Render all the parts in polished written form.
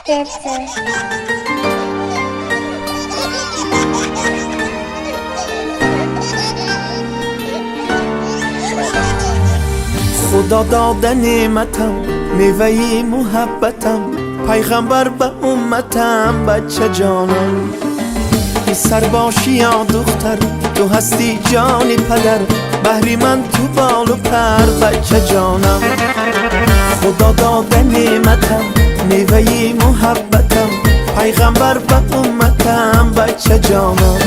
Сердце. Худо дода неъматам, меваи муҳаббатам, пайғамбар ба умматам, бача ҷонам. Писар бошӣ ё духтар, ту ҳастӣ ҷони падар, баҳри ман ту болу пар, бача ҷонам. Худо дода неъматам, меваи муҳаббатам, пайғамбар ба умматам, бача ҷонам.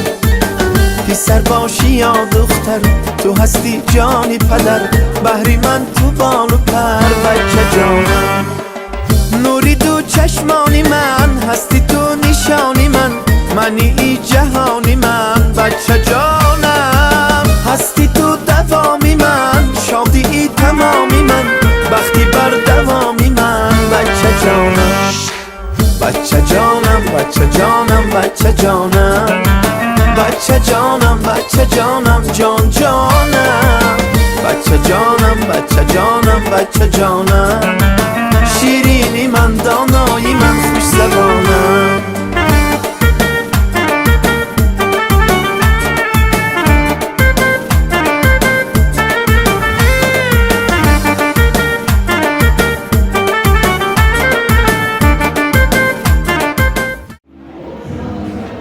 Писар бошӣ ё духтар, ту ҳастӣ ҷони падар, баҳри ман ту болу пар, бача ҷонам. Нури ду чашмони ман, ҳастӣ ту нишони ман, мани и ҷаҳони ман, бача ҷонам. Ҳастӣ ту давоми ман, шодии тамоми ман, бахти бардавоми ман, бача ҷонам. Бача ҷонам, бача ҷонам, бача ҷонам, бача ҷонам, бача ҷонам, ҷон ҷонам, бача ҷонам, бача ҷонам, бача ҷонам, ширини ман, донои ман, хушзабонам.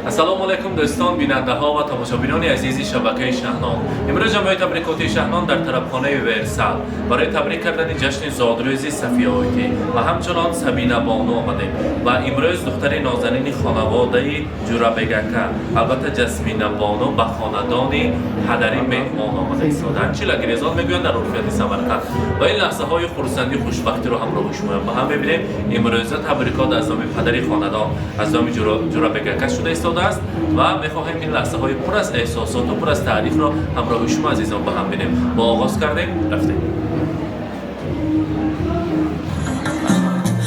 Ассалому алайкум, дӯстон, бинандаҳо ва тамошобинони азизи шабакаи Шаҳнон. Имрӯз ҷамъияи табрикотии Шаҳнон дар тарабхонаи Версал барои табрик кардани ҷашни зодрӯзи Сафия Ойтӣ ва ҳамчунон Сабина Бону омадем. Ва имрӯз духтари нозанини хонаводаи Ҷурабегака, албатта Ҷасмина Бону, ба хонадони падарӣ меҳмон омада истоданд. Чилагирезон мегӯянд дар урфияти Самарқанд. Ва ин лаҳзаҳои хурсандию хушбахтиро ҳамроҳи шумоям ба ҳам мебинем. Имрӯза табрикот аз номи падари хонадон, аз номи Ҷурабегака шуда истодааст ва мехоҳем ин лаҳзаҳои пур аз эҳсосоту пур аз таърихро ҳамроҳи шумо азизон ба ҳам бинем. Мо оғоз кардем, рафтем.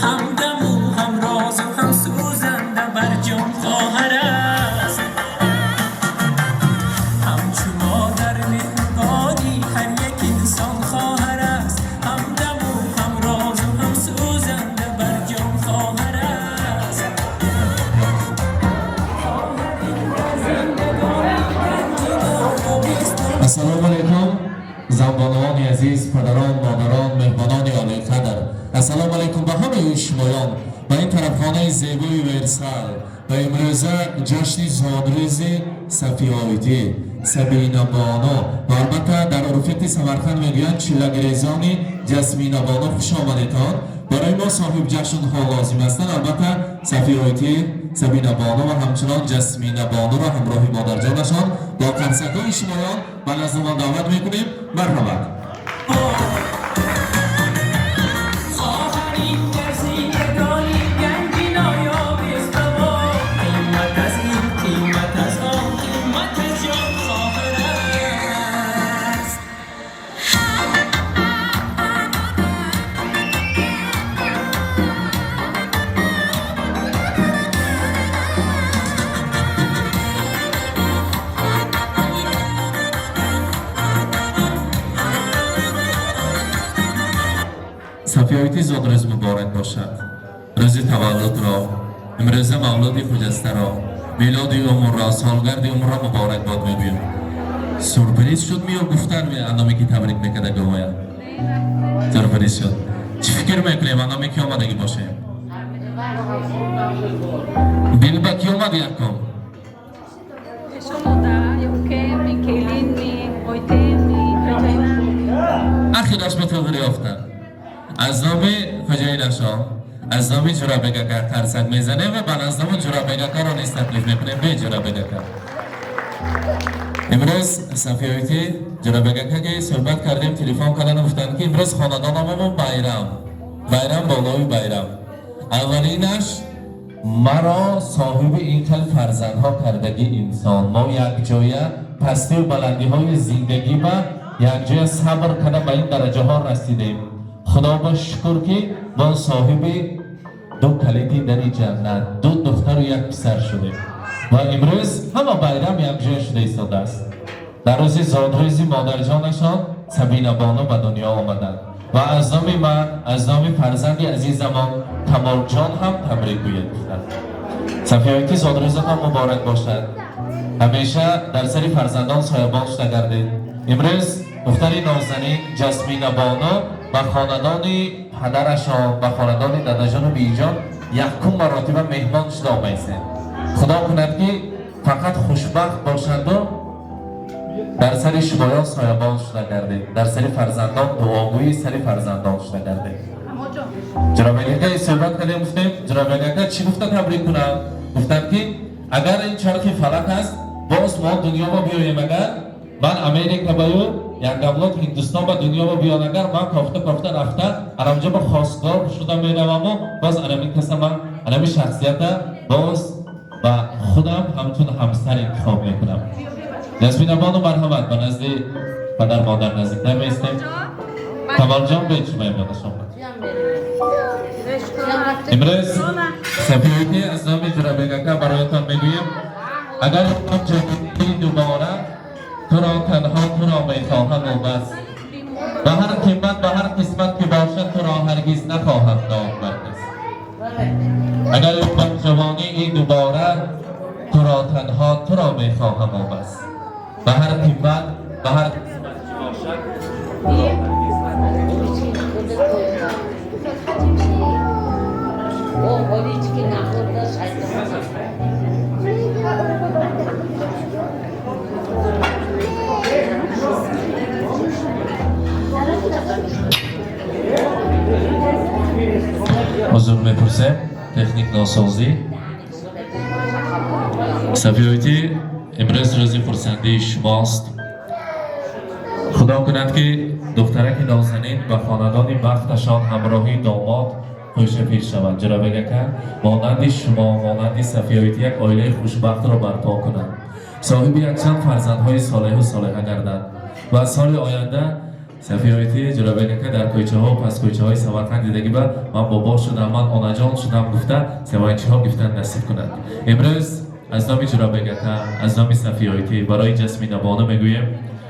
Ҳамдаму ҳамрозу ҳамсӯзанда бар ҷон хоҳар аст, ҳамчу модар меҳрубонӣ ҳар як инсон хоҳар аст, ҳамдаму ҳамрозу ҳамсӯзанда бар ҷон хоҳар аст. Ассалому алайкум, занбонуони азиз, падарон, модарон, меҳмонони олиқадр. Ассалому алайкум ба ҳамаи шумоён ба ин тарабхонаи зебои Версал ва имрӯза ҷашни зодрӯзи Сафиёидӣ Сабина Бону ва албатта дар урфияти Самарқанд мегӯянд чиллагирезони Ҷасмина Бону, хуш омадетон. Барои мо соҳиб ҷашнҳо лозим ҳастанд, албатта Сафиёитӣ Сабина Бону ва ҳамчунон Ҷасмина Бонуро ҳамроҳи модарҷонашон бо қарсакҳои шумоён ба назди мо даъват мекунем. Марҳамат. Хоҳари дар зиндагонӣ ганҷи ноёбист ба мо, қимат аз ин, қимат аз он, қимат аз ҷон хоҳар аст. Сафиёити, зодрӯз муборак бошад. Рӯзи таваллудро, имрӯза мавлуди хуҷастаро, милоди умрро, солгарди умрро муборакбод мегӯем. Сюрприз шуд миё гуфтан андоме ки табрик мекарда гувояд. Сюрприз шуд. Чӣ фикр мекунем, андоме ки омадагӣ бошем? Дил ба ки омад якум? Шумо ойтеми. Ахираш ба тағйир ёфтан. Аз номи хоҷаинашон, аз номи Ҷурабегака қарсак мезанем ва ба наздамон Ҷурабегакаро низ таклиф мекунем. Бе Ҷурабегака. Имрӯз Сафиёити Ҷурабегака ки суҳбат кардем, телефон кардан гуфтанд ки имрӯз хонадонамон байрам. Байрам болои байрам. Аввалинаш маро соҳиби ин хел фарзандҳо кардагӣ инсон. Мо якҷоя пастию баландиҳои зиндагӣ ба якҷоя сабр карда ба ин дараҷаҳо расидем. Худо ба шукр ки мо соҳиби ду калиди дари ҷаннат, ду духтару як писар шудем. Ва имрӯз ҳама байрам якҷоя шуда истодааст. Дар рӯзи зодрӯзи модарҷонашон Сабина Бону ба дунё омаданд. Ва аз номи ман, аз номи фарзанди азизамон Камолҷон ҳам табрик гӯяд гуфтанд. Сафиёити, зодрӯзатон муборак бошад. Ҳамеша дар сари фарзандон соябон шуда гардед. Имрӯз духтари нозанин Ҷасмина бону ба хонадони падарашон, ба хонадони дадаҷону бииҷон якум маротиба меҳмон шуда омаистед. Худо кунад, ки фақат хушбахт бошанду дар сари шумоён соябон шуда гардед, дар сари фарзандон дуогӯи сари фарзандон шуда гардед. Ҷаробек ака суҳбат кардем, гуфтем, Ҷаробек ака, чӣ гуфта табрик кунам? Гуфтам, ки агар ин чархи фалак аст, боз мо дунёмо биёем, агар ман Америка баю як давлат Ҳиндустон ба дунёмо биён, агар ман кофта кофта рафта анамҷо ба хостгор шуда мераваму боз анамин каса, ман анами шахсията боз ба худам ҳамчун ҳамсар интихоб мекунам. Ясмина бону, марҳамат, ба назди падар модар наздиктар меистем. Камолҷон, бечумаёнашон. Имрӯз Сафиёти, аз номи Ҷурабек ака бароятон мегӯем: агар ҷавонии дубора, туро, танҳо туро мехоҳаму бас. Ба ҳар қимат, ба ҳар қисмат ки бошад, туро ҳаргиз нахоҳам дод бар кас. Агар ҷавонии дубора, туро, танҳо туро мехоҳаму бас. Ба ҳар қимат, ба ҳар қисмат ки бошад, туро ҳаргиз нахоҳам. О, ҳолички нахӯрда шайтон. Узр мепурсем, техник носозӣ. Сафиёти, имрӯз рӯзи хурсандии шумост. Худо кунад, ки духтараки нозанин ба хонадони бахташон ҳамроҳи домод хушрафир шаванд. Ҷаробек ака монанди шумо, монанди Сафиёити як оилаи хушбахтро барпо кунанд, соҳиби якчанд фарзандҳои солеҳу солеҳа гарданд ва соли оянда Сафиёити, Ҷаробек ака дар кӯчаҳо, паскӯчаҳои Самарқанд дидагӣ ба ман бобо шудам, ман онаҷон шудам гуфта севанчиҳо гифтан насиб кунанд. Имрӯз аз номи Ҷаробек ака, аз номи Сафиёити барои Ҷасмина бону мегӯем: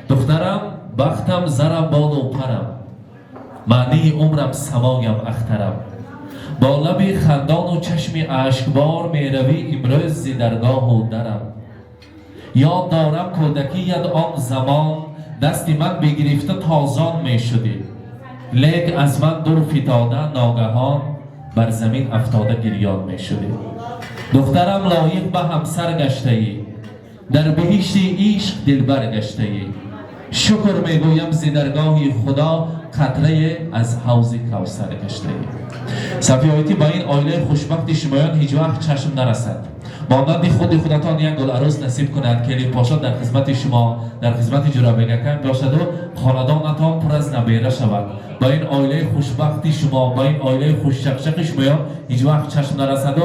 духтарам, бахтам, зарам, болу парам, маънии умрам, самоям, ахтарам, бо лаби хандону чашми ашкбор меравӣ имрӯз зи даргоҳу дарам. Ёд дорам кӯдакият, он замон дасти ман бигирифта тозон мешудӣ, лек аз ман дур фитода, ногаҳон бар замин афтода гирён мешудӣ. Духтарам, лоиқ ба ҳамсар гаштаӣ, дар биҳишти ишқ дилбар гаштаӣ. Шукр мегӯям зи даргоҳи Худо, қатрае аз ҳавзи Кавсар гаштаӣ. Сафиёитӣ, ба ин оилаи хушбахти шумоён ҳеҷ вақт чашм нарасад. Монанди худи худатон як гуларӯз насиб кунад. Келинпошо дар хизмати шумо, дар хизмати Ҷурабек акам бошаду хонадонатон пур аз набера шавад. Ба ин оилаи хушбахти шумо, ба ин оилаи хушчақчақи шумоён ҳеҷ вақт чашм нарасаду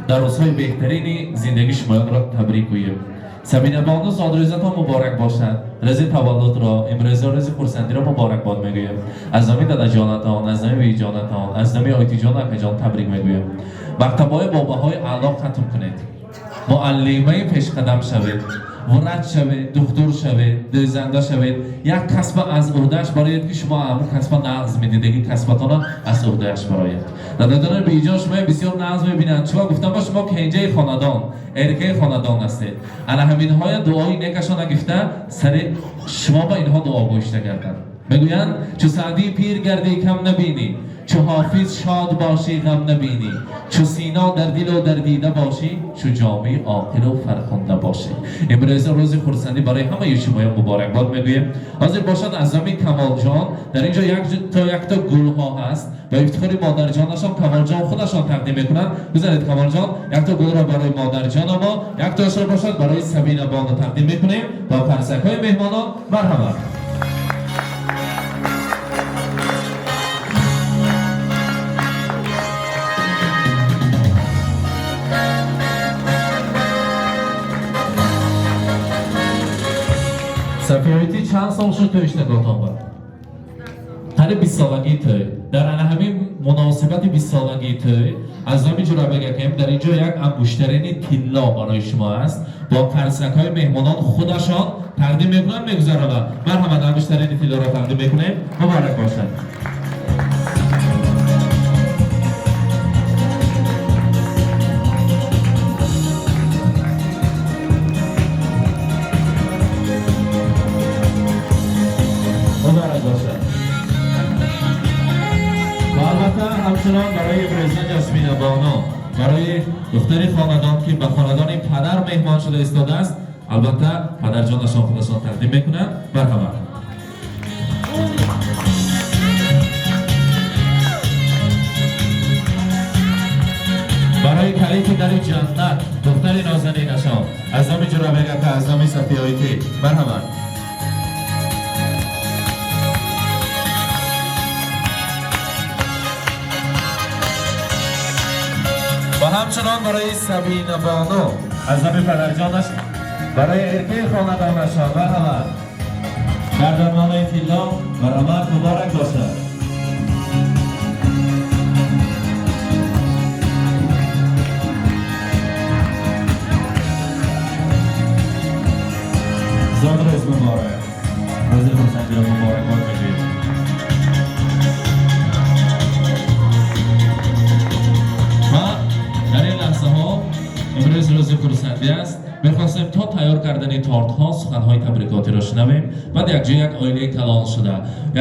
дар рӯзҳои беҳтарини зиндагии шумоёнро табрик гӯем. Сабина бону, зодрӯзатон муборак бошад. Рӯзи таваллудро, имрӯза рӯзи хурсандиро муборакбод мегӯем. Аз номи дадаҷонатон, аз номи бибиҷонатон, аз номи Ойтиҷону акаҷон табрик мегӯем. Мактабҳои бобаҳои аъло хатм кунед, муаллимаи пешқадам шавед, врач шавед, духтур шавед, дӯзанда шавед. Як касба аз уҳдааш барояд, ки шумо ҳамун касба нағз медидеги, касбатона аз уҳдааш барояд. Дададони бииҷон шумои бисёр нағз мебинанд. Чиво гуфтам ба шумо, кенҷаи хонадон, эркаи хонадон ҳастед. Ана ҳаминҳоя дуои некашона гифта, сари шумо ба инҳо дуо гӯшта гарданд. Мегӯянд, чу Саъдии пир гардӣ, кам набинӣ, чу Ҳофиз шод бошӣ, ғам набинӣ, чу Сино дар дилу дар дида бошӣ, чу Ҷомӣ оқилу фархунда бошӣ. Имрӯза рӯзи хурсандӣ барои ҳамаи шумоён муборакбод мегӯем. Ҳозир бошад, аз номи Камолҷон дар ин ҷо якто якто гулҳо ҳаст, ба ифтихори модарҷонашон Камолҷон худашон тақдим мекунанд. Бизанед, Камолҷон, якто гулро барои модарҷонамо, яктоашро бошад барои Сабина бону тақдим мекунем бо қарсакҳои меҳмонон. Марҳамат. Сафиёитӣ, чанд сол шуд тӯй иштаготон ба? Қариб 20-солагии тӯй. Дар ана ҳамин муносибати 20-солагии тӯй аз номи Ҷурабек акаем дар ин ҷо як ангуштарини тилло барои шумо аст. Бо қарсакҳои меҳмонон худашон тақдим мекунанд, мегузаронанд. Марҳамат, ангуштарини тиллоро тақдим мекунем. Муборак бошад. ҳамчунон барои имрӯза Ясмина бону, барои духтари хонадон, ки ба хонадони падар меҳмон шуда истодааст, албатта падарҷонашон худашон тақдим мекунанд. Марҳамат. Барои калити дари ҷаннат, духтари нозанинашон, аз номи Ҷурабек ака, аз номи Сафиёитӣ, марҳамат. Ва ҳамчунон барои Сабина бону аз номи падарҷонаш, барои эркаи хонадонашон, марҳамат. Гарданмонаи тилло, марҳамат, муборак бошад. Зодрӯз муборак, рӯзи хурсандиро муборакбод мегӯем. Ва дар ин лаҳзаҳо, имрӯз рӯзи хурсандӣ аст, мехостем то тайёр кардани тортҳо суханҳои табрикотиро шунавем, баъд якҷо як оилаи калон шуда,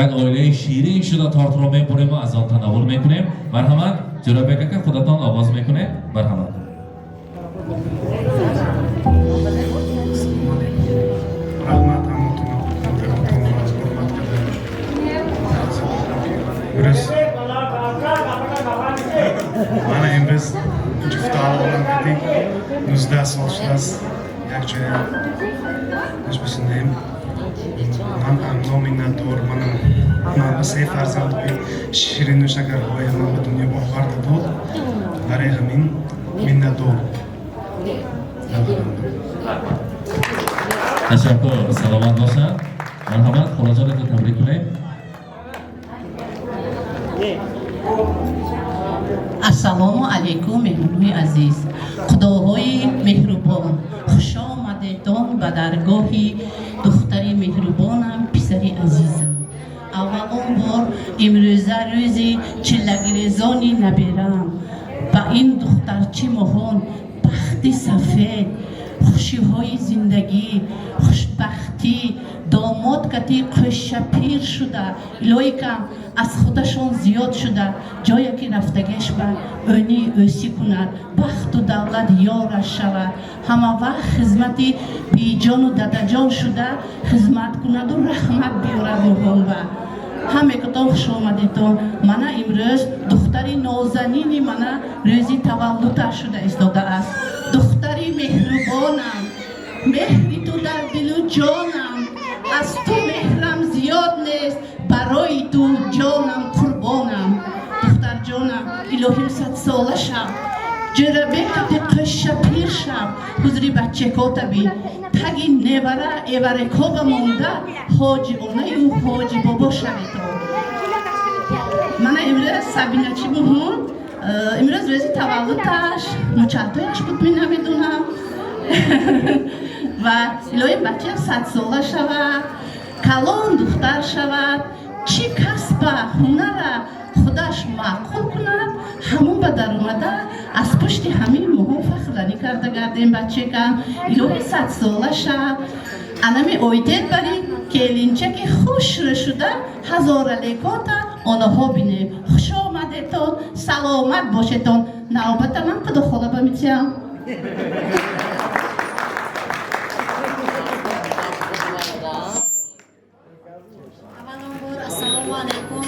як оилаи ширин шуда тортро мебурем ва аз он танаввул мекунем. Марҳамат, Ҷурабек ака, худатон оғоз мекунед. Марҳамат. Раҳмат ҳаматона, модаратонро аз ҳурмат кардан. Имрӯз мана имрӯз ҷуфтаолам кардем, 19 сол шудааст якҷоя бисунем. Ман ҳамно миннатдор, манам ман ба се фарзандҳои ширину шакарҳои ман ба дунё оварда дод, барои ҳамин миннатдор. Ташаккур, саломат бошад. Марҳамат, холаҷонатон, табрик кунед. Ассалому алайкум, меҳмонои азиз, худоҳои меҳрубон, хушомадедон ба даргоҳи духтари меҳрубонам, писари азизам. Аввалон бор имрӯза рӯзи чиллагирезони наберам. Ба ин духтарчи моҳон бахти сафед, хушиҳои зиндагӣ, хушбахтӣ, домод кати қӯшапир шуда, илоҳикам аз худашон зиёд шуда, ҷое ки рафтагеш ба ӯни ӯсӣ кунад, бахту давлат ёраш шавад, ҳама вақт хизмати биҷону дадаҷон шуда хизмат кунаду раҳмат биёрад моҳонба. Ҳамекатон хушомадетон. Мана имрӯз духтари нозанини мана рӯзи таваллудаш шуда истодааст. Духтари меҳрубонам, меҳри ту дар дилу ҷонам, аз ту меҳрам зиёд нест, барои ту ҷонам қурбонам. Духтарҷонам, илоҳим садсола шав, ҷӯрабекати қӯша пир шав, ҳузури баччакота би, таги невара эварекоба монда, ҳоҷи онаю ҳоҷи бобо шаветон. Мана имрӯз Сабиначи муҳум, имрӯз рӯзи таваллудаш, мучалтояш буд, ми намедонам. Ва илоҳим бачаам садсола шавад, калон духтар шавад, чӣ касба ҳунара худаш маъқул кунад, ҳамон ба даромада аз пушти ҳамин моҳон фахрранӣ карда гардем. Бачекам, илоҳи садсола шав. Анами ойтед бари келинчаки хушрӯ шуда ҳазоралекота онаҳо бинем. Хуш омадетон, саломат бошетон. Навбата ман қудохола ба митиям. Аввалон бор ассалому алайкум,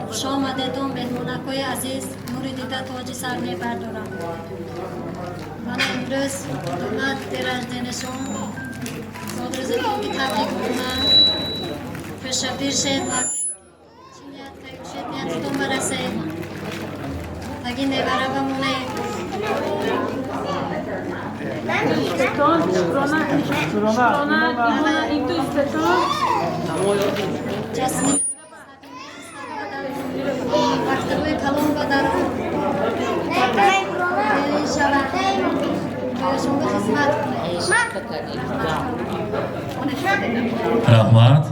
хуш омадедон, меҳмонакҳои азиз, нури дида тоҷи сар мебардорам. Мана имрӯз домад день рождения шон, зодрӯзатон ки табрик кунам, пешапир шед ва чӣ ният кушед, ниятатон барасед, таги невара бамонед. Стетон, шукрона, шукрона, инту стетон. Ҷасми вақтҳои калон ба дарон шавад, барояшон хизмат кунед. Раҳмат,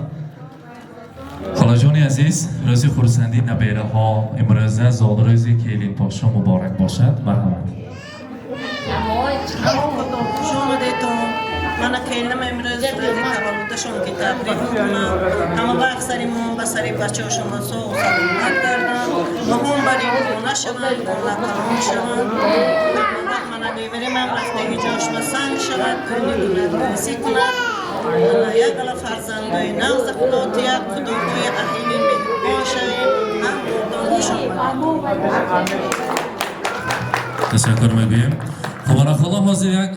холаҷони азиз. Рӯзи хурсандии набераҳо имрӯза зодрӯзи келинпошо муборак бошад. Марҳамат. Хуш омадетон. Мана келинам имрӯз рӯзи таваллудаш. Муборакшон ки табрик мекунам. Ҳама вақт сари мо ба сари бачаҳошон соғу саломат гарданд, ноҳон бари хона шаванд, хона калон шаванд. Ҳама вақт мана мебаремам, рафтаги ҷош ба санг шавад, пул мекунад, бозӣ кунад. Ана як гала фарзандои нағза Худо тият, худоҳои аҳили меҳрубон шавем. Ҳам мурдон хуш омадед. Ташаккур мегӯем. Хубарахоло ҳозир як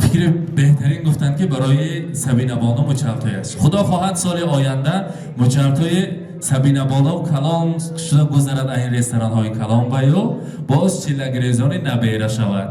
фикри беҳтарин гуфтанд, ки барои Сабинабону мучалтояш. Худо хоҳад, соли оянда мучалтои Сабинабону калон шуда гузарад, ин ресторанҳои калон баю боз чиллагирезони набера шавад.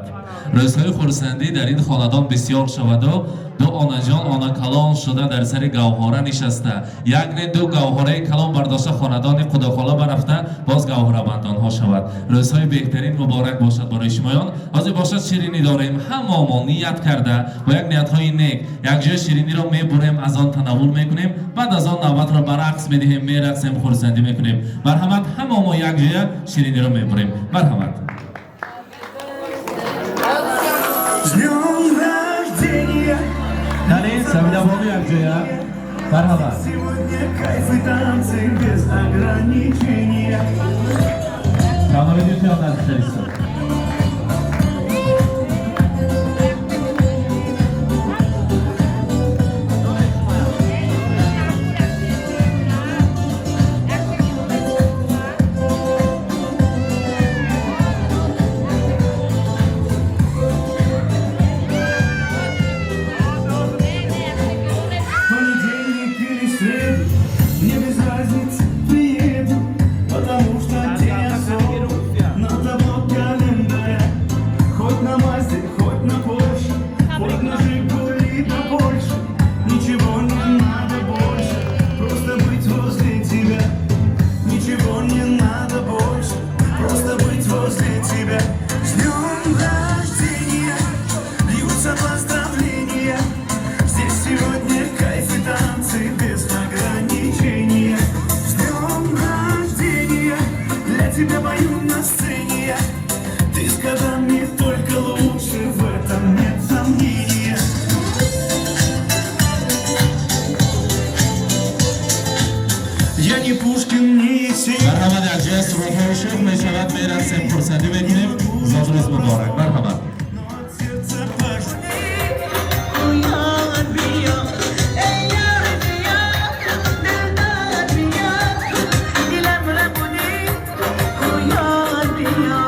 Рӯзҳои хурсандӣ дар ин хонадон бисёр шаваду ду онаҷон она калон шуда дар сари гавҳора нишаста, як не ду гавҳораи калон бардошта, хонадони Худохола барафта, боз гавҳорабандонҳо шавад. Рӯзҳои беҳтарин муборак бошад барои шумоён. Ҳозир бошад, ширинӣ дорем. Ҳамамо ният карда, бо як ниятҳои нек якҷоя шириниро мебурем, аз он танаввул мекунем, баъд аз он навбатро ба рақс медиҳем, мерақсем, хурсандӣ мекунем. Марҳамат, ҳамамо якҷоя шириниро мебурем. Марҳамат. С днем рождения! Яъне Сабинабону якҷоя, марҳамат. Сегодня кайф и танцы без ограничения. Камариддин наздиктар истод. Понедельник или среду, мне без разницы, приеду, потому что день особый на табло календаря. Хоть на Мазде, хоть на Порше, хоть на Жигули до Польши, ничего не надо больше, просто быть возле тебя. Ничего не надо больше, просто быть возле тебя. С днем рождения, льются поздравления. Здесь сегодня кайф и танцы без ограничения. С днем рождения, для тебя пою на сцене я. Ты с годами только лучше, в этом нет сомнения. Я не Пушкин, не Есенин. Марҳамат, якҷоя сурудҳои шӯх мешавад, мерақсем, хурсандӣ мекунем. Зодрӯз муборак, марҳамат. Но от сердца пашет. Ёр биё, эй ёр биё, дилдор биё, дилам рабудӣ, ёр биё.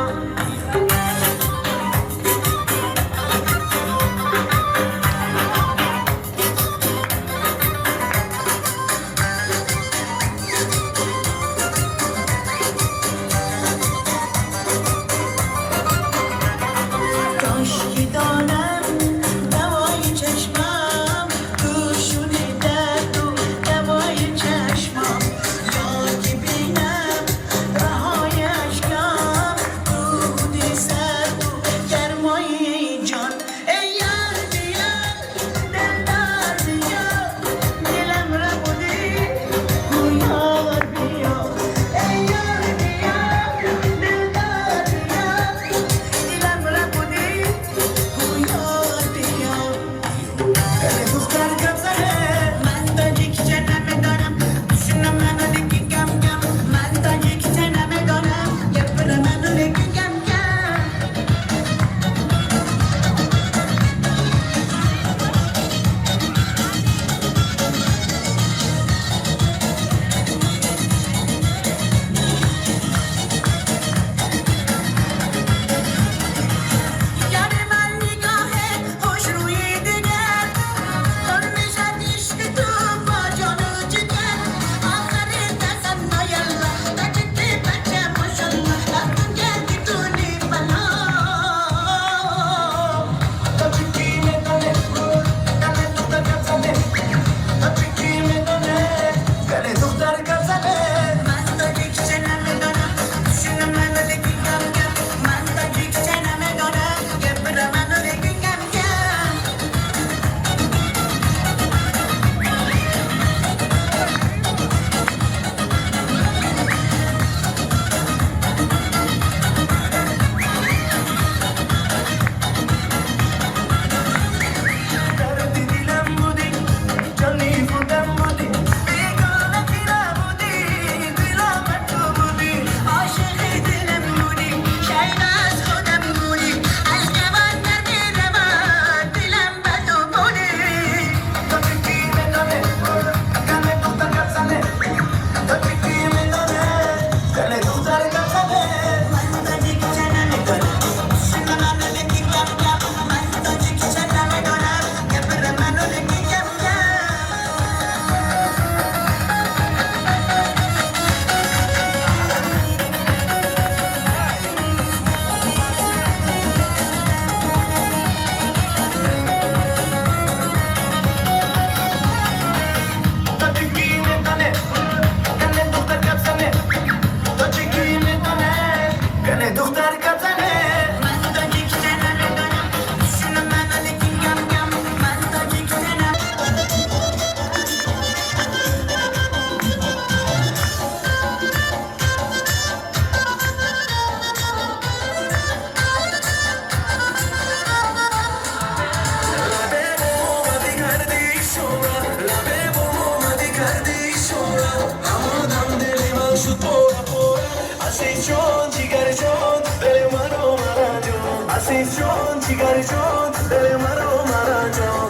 Азиз ҷон, ҷигар ҷон, дили маро маранҷон. Азиз ҷон, ҷигар ҷон, дили маро маранҷон.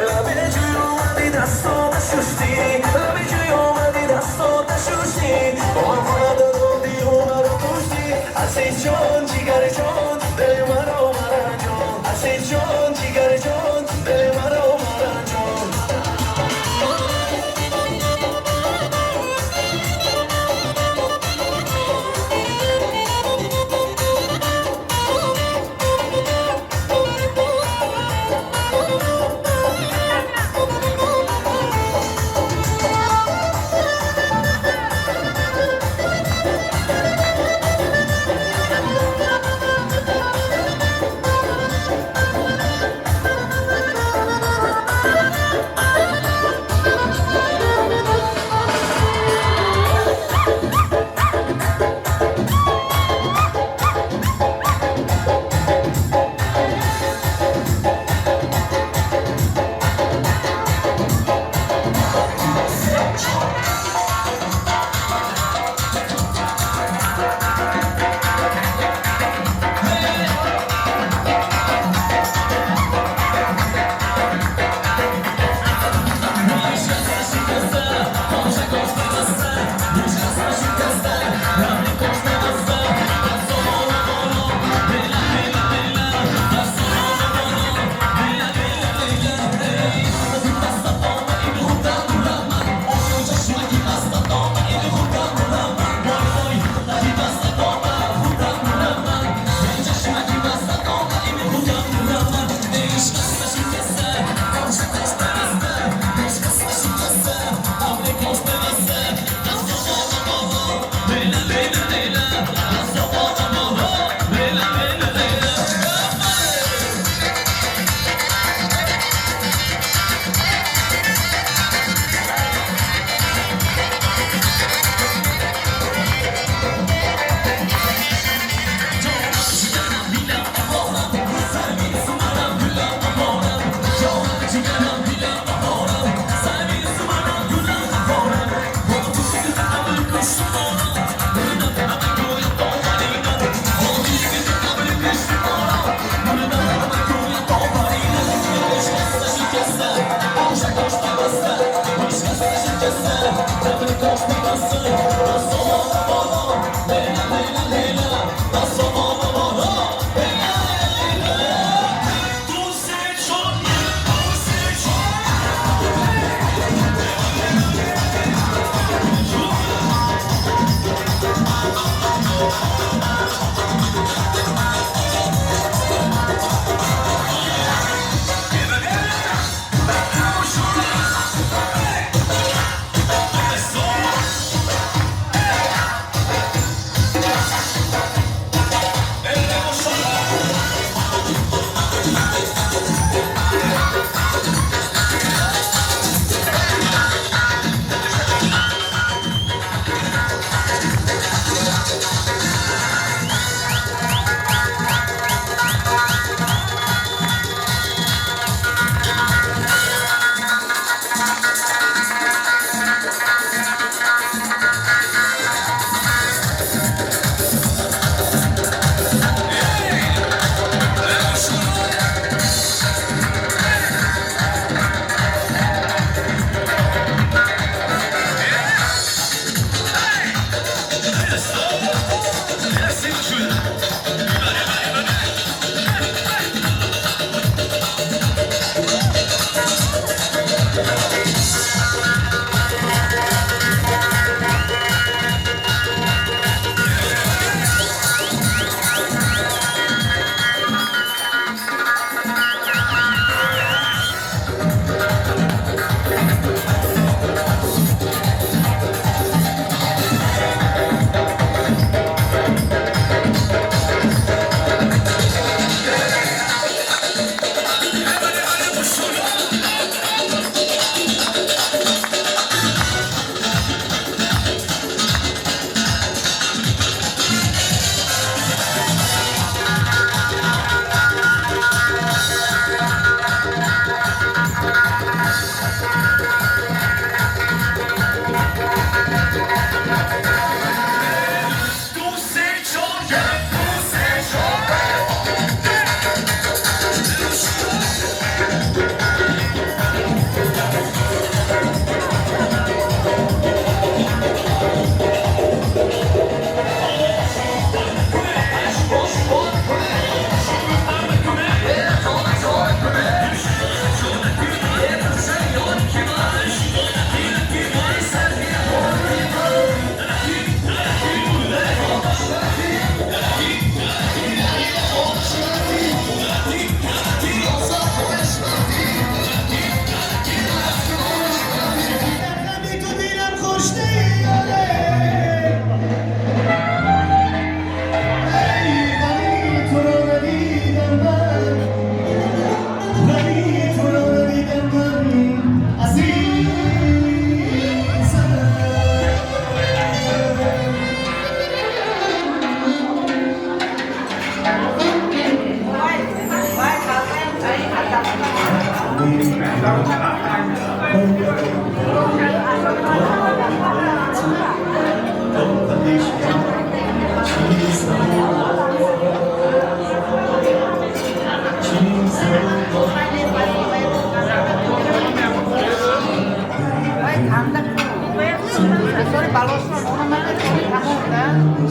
Лаби ҷӯй омадӣ, дастото шуштӣ. Лаби ҷӯй омадӣ, дастото шуштӣ. Бо ман ваъда додӣ ва маро куштӣ. Азиз ҷон, ҷигар ҷон, дили маро маранҷон. Азиз ҷон, ҷигар ҷон, дили маро маранҷон.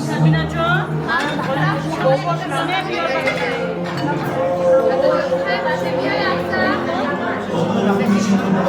Сабина ҷон, шукрона